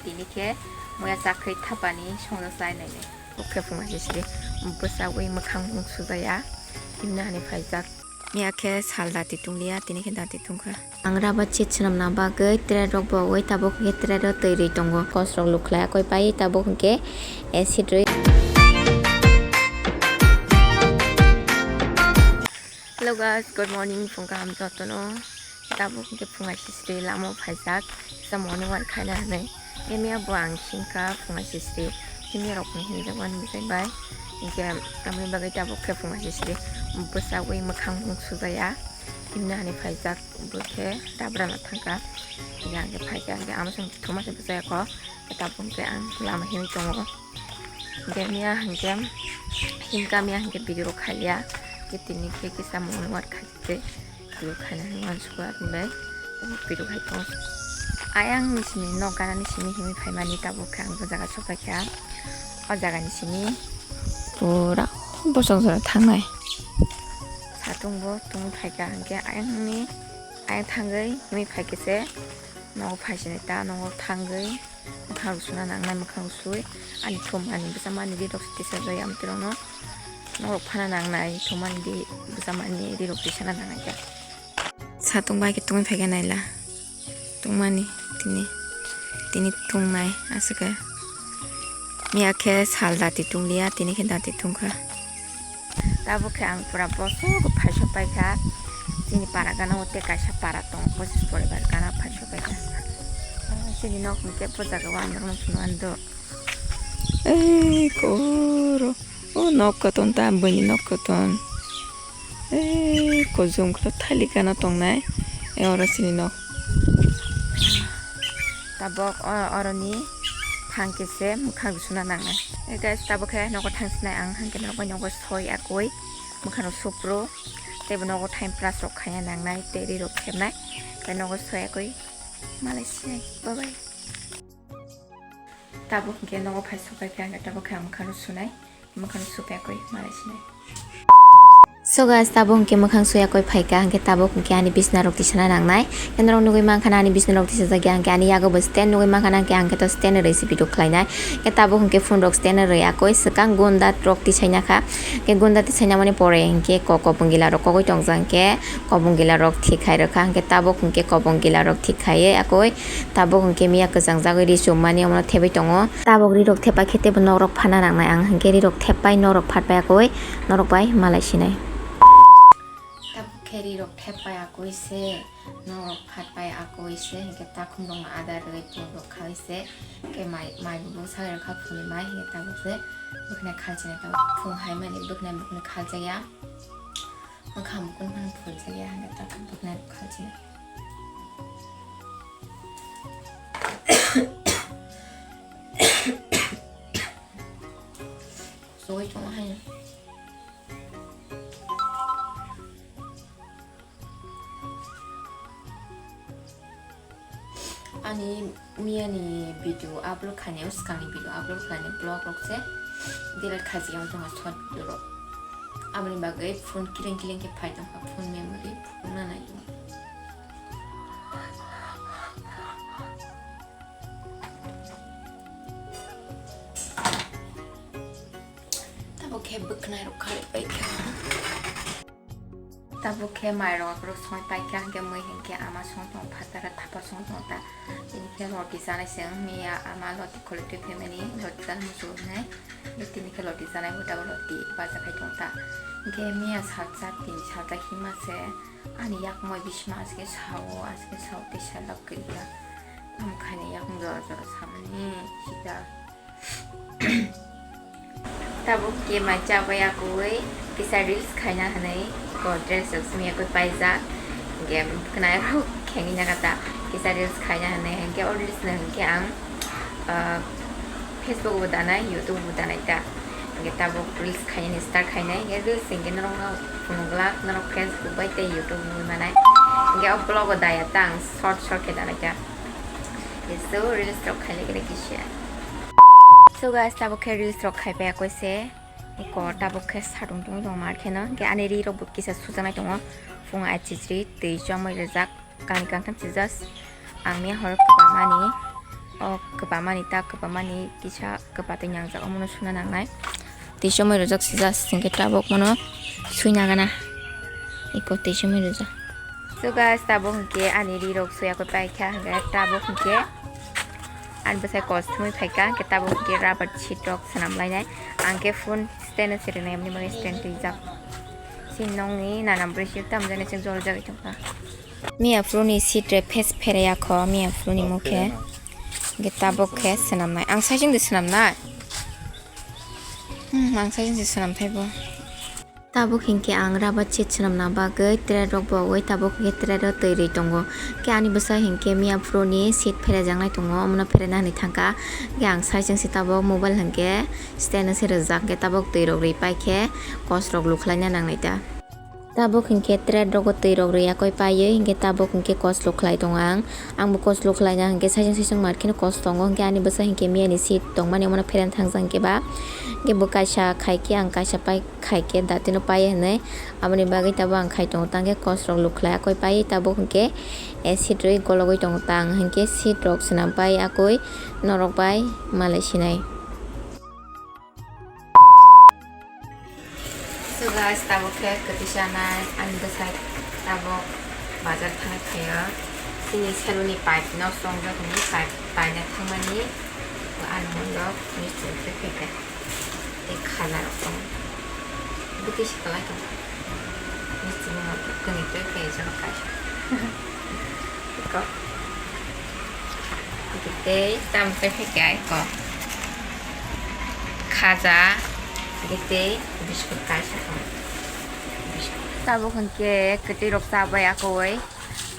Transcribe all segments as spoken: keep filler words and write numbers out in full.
Tini khe muya chakhwi thapani songja chai nainai. Bokhe phunga sisri bwsagwi mwkhang mung sujaya. Himna hani phaijak. Miya khe sal dati tungliya, tini khe dati tungkha. Ang rubber sheet swnamna bagwi tray rok bo oi, tabuk hwnkhe tray rok twi rwi tongo. Kosrok lukhlai koi pai, tabuk hwnkhe acid rwi. Hello guys, good morning, phung kaham jotono. Tabuk hwnkhe phunga sisri lama o phaijak, kisa morning walk khaina hinwi. Himya bo ang singkha phunga sisri, himya rokni hinjak mani bwsai bai. Hinkhe tamni bagwi tabuk khe phunga sisri bwsagwi mwkhang mung sujaya. Himna hani phaijak bwkhe dabrana thangkha. Hinkhe ang khe phaikha, hinkhe ama song thuma se bwsai kho. Tabuk hwnkhe ang lama himwi tongo. Hinkhe miya hinkhe himkha, miya hinkhe video rok khaiya. Hinkhe tini khe kisa morning walk khaijak tei video khaina hinwi uansukha hinwi video khai tongo. Ayang ni simi nok gana ni simi himwi phaimani, tabuk khe ang o jaga sopaikha. O jaga ni simi pura bosong jora thangnai. Satung bo tungwi phaikha hinkhe ayang ni ayang thangwi himwi phaikhe se nogo phaisinai ta nogo thangwi. Mwkhang rok suna nangnai, mwkhang rok sui ani thum ani bwsa mani ri rok tisajak ya amtwi rokno. Norok phana nangnai thum ani ri bwsa mani ri rok tisana nangnai khe. Satung bai khe tungwi phaikha naila. Tungmani tini, tini tungnai aswk khe. Miya khe sal dati tungliya, tini khe dati tungkha. Tabuk khe ang pura bosok phaiso paikha. Chini para gana o tei kaisa para tongo, pochis poribar gana phaiso paikha. Ah, chini nok hwnkhe bo jaga o ang norok no phunukha do. Ei koro, o nok koton ta, buini nok koton. Ei kojong khe thalik gana tongnai. Ei oro chini nok. Tabok o-, oroni phang khe se mwkhang suna nangnai. Hey guys, tabok khe nogo thang sinai ang, hwnkhe nogo, nogo soi akoi mwkhang rok supro, teibo nogo time plus rok khaina nangnai, tei ri rok khemnai, tei nogo soi akoi malai sinai. Bye bye. Tabok hwnkhe nogo phai sokai khe ang tabok khe ang mwkhang rok sunai. Mwkhang supya koi malai sinai. So guys, tabuk hwnkhe mwkhang suya koi phaikha, hwnkhe tabuk hwnkhe ani bisna rok tisana nangnai. Khe norok nugui mankha na ani bisna rok tisajak ya, hwnkhe ani yago bo stand nugui mankha na, hwnkhe ang khe to stand rwi si video khlainai. Khe tabuk hwnkhe phone rok stand rwi akoi swkang gunda rok tisaina kha. Khe gunda tisaina mani pore hwnkhe kok kobong gila rok kogoi tongjak, hwnkhe kobong gila rok thik khai rwkha, hwnkhe tabuk hwnkhe kobong gila rok thik khaiwi akoi. Tabuk hwnkhe miya kwchang jagwi ri chum mani omono thebwi tongo. Tabuk ri rok theppai khe teibo nok rok phatna nangnai ang, hwnkhe ri rok theppai nok rok phatpai akoi norok bai malai sinai. Tabuk khe ri rok theppai akoi se, nok rok phatpai akoi se, hwnkhe takhum rok no ada rwgwi pun rok khai se, hwnkhe mai, mai bo bwsa rwkha phuni mai, hwnkhe tabuk se bwkhwnai khalchinai, tabuk phung hai mani bwkhwnai bwkhwnai khalchaya. Mwkhang mukun phano phuljakya, hwnkhe tabuk bwkhnai rok khalchinai. Sogwi tongo haino. Ani miyani video upload khainai, o swkangni video upload khainai vlog rok se delete khaijak, yang tongma short video rok. Aboni bagwi phone kiring kiring khe phai tongkha, phone memory phunukna nai tongkha. Tabuk khe bwkhnai rok khalai pai kha. Tabuk khe mai rok aphuru songwi paikha, hwnkhe mui hinkhe ama song tong phataro thapa song tong ta. Tini khe roti chanai se wng miya ama roti khwlwtwi family roti chana muchungo hinwi. Tini khe roti chanai bo tabuk roti bacha khai tong ta. Hinkhe miya salsa tini salsa hima se ani yakmoi bisima aswk sao aswk sao tei selak kwrwi kha. Tamo khaina yakung jora jora samani sida. Tabuk khe mai chabai akui kisa reels khaina hinwi ko dress rok simi akui paijak. Hinkhe khwnai rok khengwi naka ta kisa reels khaina hinwi hinkhe o reels no hinkhe ang, ah, Facebook bo danai, YouTube bo danai ta. Hinkhe tabuk reels khainani start khainai. Hinkhe reels hinkhe norokno phunuk glak, norok Facebook bai tei YouTube nugwi manai. Hinkhe o vlog o daya ta ang short short khe danai ta. So reels rok khainai khe kisa. So guys, tabuk khe reels rok khaipai akoi se. Iko tabuk khe satung tungwi tongo mar kheno. Hinkhe ani ri rok bo kisa sujaknai tongo. Phung ai chichiri twi chomwi rijak. Kani kangtham si just ang miya horo kwbangmani O kwbamani ta kwbamani kisa kwbatwi nangjak, omono suna nangnai. Twi chumui rwjak sijak singkhe tabuk mono sui nagana. Iko twi chumui rwjak. So guys, tabuk hinkhe ani rirok suyakwi paikha, hinkhe tabuk hinkhe ani bwsai kos thumui phaikha, hinkhe tabuk hinkhe rubber sheet rok swnam lainai. Ang khe phone stand se rwnai, aboni bagwi stand twijak. Chini nokni nanam bwrwi siyok tamo jani chwng joljagwi tongkha. Miya phuru ni seat re face pheraya kho, miya phuru ni mokhe. Hinkhe tabuk khe swnamnai. Ang saichung de swnamnai. Hmm, ang saichung de swnam thaibo. Tabuk hinkhe ang rubber sheet swnamna bagwi tray rok bo oi, tabuk hinkhe tray rok twi rwi tongo. Khe ani bwsa hinkhe miya phuru ni seat pherajaknai tongo, omono pheraina hinwi thangkha. Khe ang saichung se tabuk mobile hinkhe stand se rwjak, khe tabuk twi rok rwi paikhe kos rok lukhlaina nangnai ta. Tabuk hinkhe tray rogo twi rok rwi yakwi paiwi hinkhe tabuk hinkhe koslo khlai tongo ang. Ang bo koslo khlaina hinkhe saichung saichung mat kheno kos tongo, hinkhe ani bwsa hinkhe miyani seat tongmani omono phereng thangjak hinkhe ba. Hinkhe bo kaisa khaikhe ang kaisa pai khaikhe datino paiya hinwi. Aboni bagwi tabuk ang khai tongo, tangkhe kos rok lukhlai yakwi paiwi tabuk hinkhe, eh, seat rwi gologwi tongo tang hinkhe seat rok swnam pai yakwi norok bai malai sinai. So guys, tabuk khe kwtwi chanai ani bwsai tabuk bazar thangwi phaio. Chini saloni pipe nosto wngjak hwnwi pipe paina thangmani ani mondok misti twi phaikha. Tei khaja rok tongo. Bwtwi se kwlai tongo. Misti bo mondok kwnwi twi phaio jora kaisa. Eko. Tei tamo tei phaikha eko. Khaja, tei biskut kaisa tongo. Tabuk hinkhe kwtwi rok chabai akowi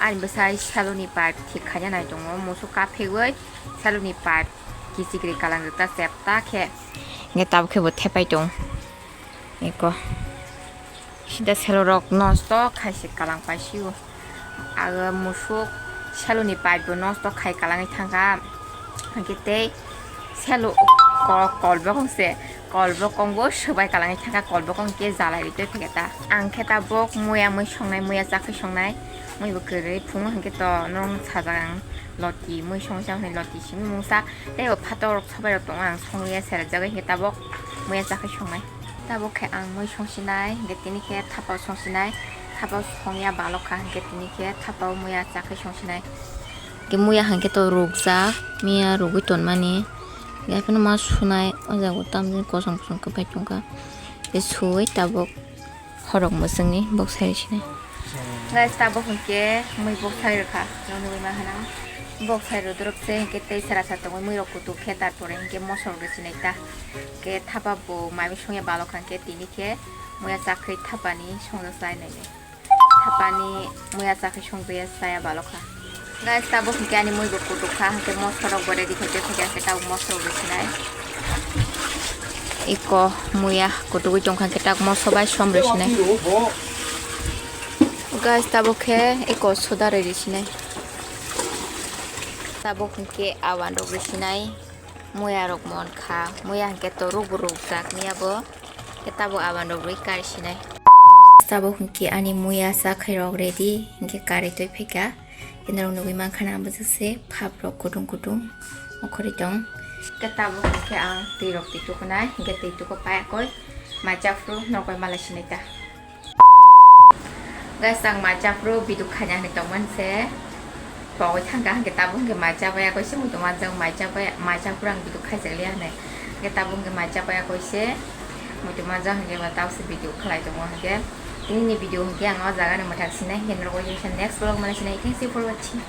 ani bwsai saloni pipe thik khaina nai tongo, musuk kaphegwi saloni pipe kichigri kalangjak ta chepta khe. Hinkhe tabuk khe bo thepai tong eko. Sida selo rok nosto khai se kalang paisio. Ag musuk seloni pipe bo nosto khai kalangwi thangkha. Hinkhe tei selo ko-, kol bokong se, kol bokong bo swbai kalangwi thangkha, kol bokong khe jalai ri twi phaikha ta. Ang khe tabuk muya mui songnai, muya chakhe songnai, mui bo kwrwi phungo hinkhe to norok sajak ang loti mui songsa hwnwi loti simi mungsa tei bo phatok rok sobai rok tongo, ang songliya serajagwi hinkhe tabuk muya chakhe songnai. Tabuk khe ang mui songsinai, hinkhe tini khe thapao songsinai. Thapao songya balok kha, hinkhe tini khe thapao muya chakhe songsinai. Hinkhe muya hinkhe to rukjak, miya rugwi tonmani. Hinkhe phano ma sunai, o jaga o tamni kosom kosom kwbai tongkha. Hinkhe suwi tabuk horok mwswngni bok sai sinai. Guys, tabuk hinkhe mui bok sai rwkha, nuknwi ma hwnang. Bok sai rwdorok se hinkhe tei sara sa tongwi mui rok kutuk khe, tarpore hinkhe mosol rw sinai ta. Khe thapa bo mai songya balok kha, khe tini khe muya chakhwi thapani songjak chai nai. Thapani muya chakhwi songjakya chaya balok kha. Guys, tabuk hinkhe ani mui bo kutuk kha, hinkhe mosla rok bo ready khaikhe, hinkhe tabuk mosla rok rw sinai. Eko muya kutugwi tongkha, hinkhe tabuk mosla bai som rw sinai. Guys, tabuk khe eko soda rw rw sinai. Tabuk hinkhe awan rok rw sinai. Muya rok mon kha, muya hinkhe to ruk bo rukjak miya bo, khe tabuk awan rok rwi kari sinai. Tabuk hinkhe ani muya chakhwi rok ready, hinkhe kari twi phaikha. Khe norok nugwi mankha na bwswk se phap rok kutung kutung okhorwi tong. Khe tabuk hinkhe ang twi rok twi tukunai, hinkhe twi tuku paiyakhoi mai chaphuru norok bai malai sinai ta. Guys, ang mai chaphuru video khaina hinwi tongmani se pogwi thangkha, hinkhe tabuk hinkhe mai chabai yakoi se muitu manjak, mai chabai, mai chaphuru ang video khaijakliya hinwi. Hinkhe tabuk hinkhe mai chabai yakoi se muitu manjak, hinkhe bo tabuk se video khlai tongo. Hinkhe tinini video hinkhe ang o jaga ni mwthak sinai, hinkhe norok bai next vlog manai sinai. Thanks you for watching.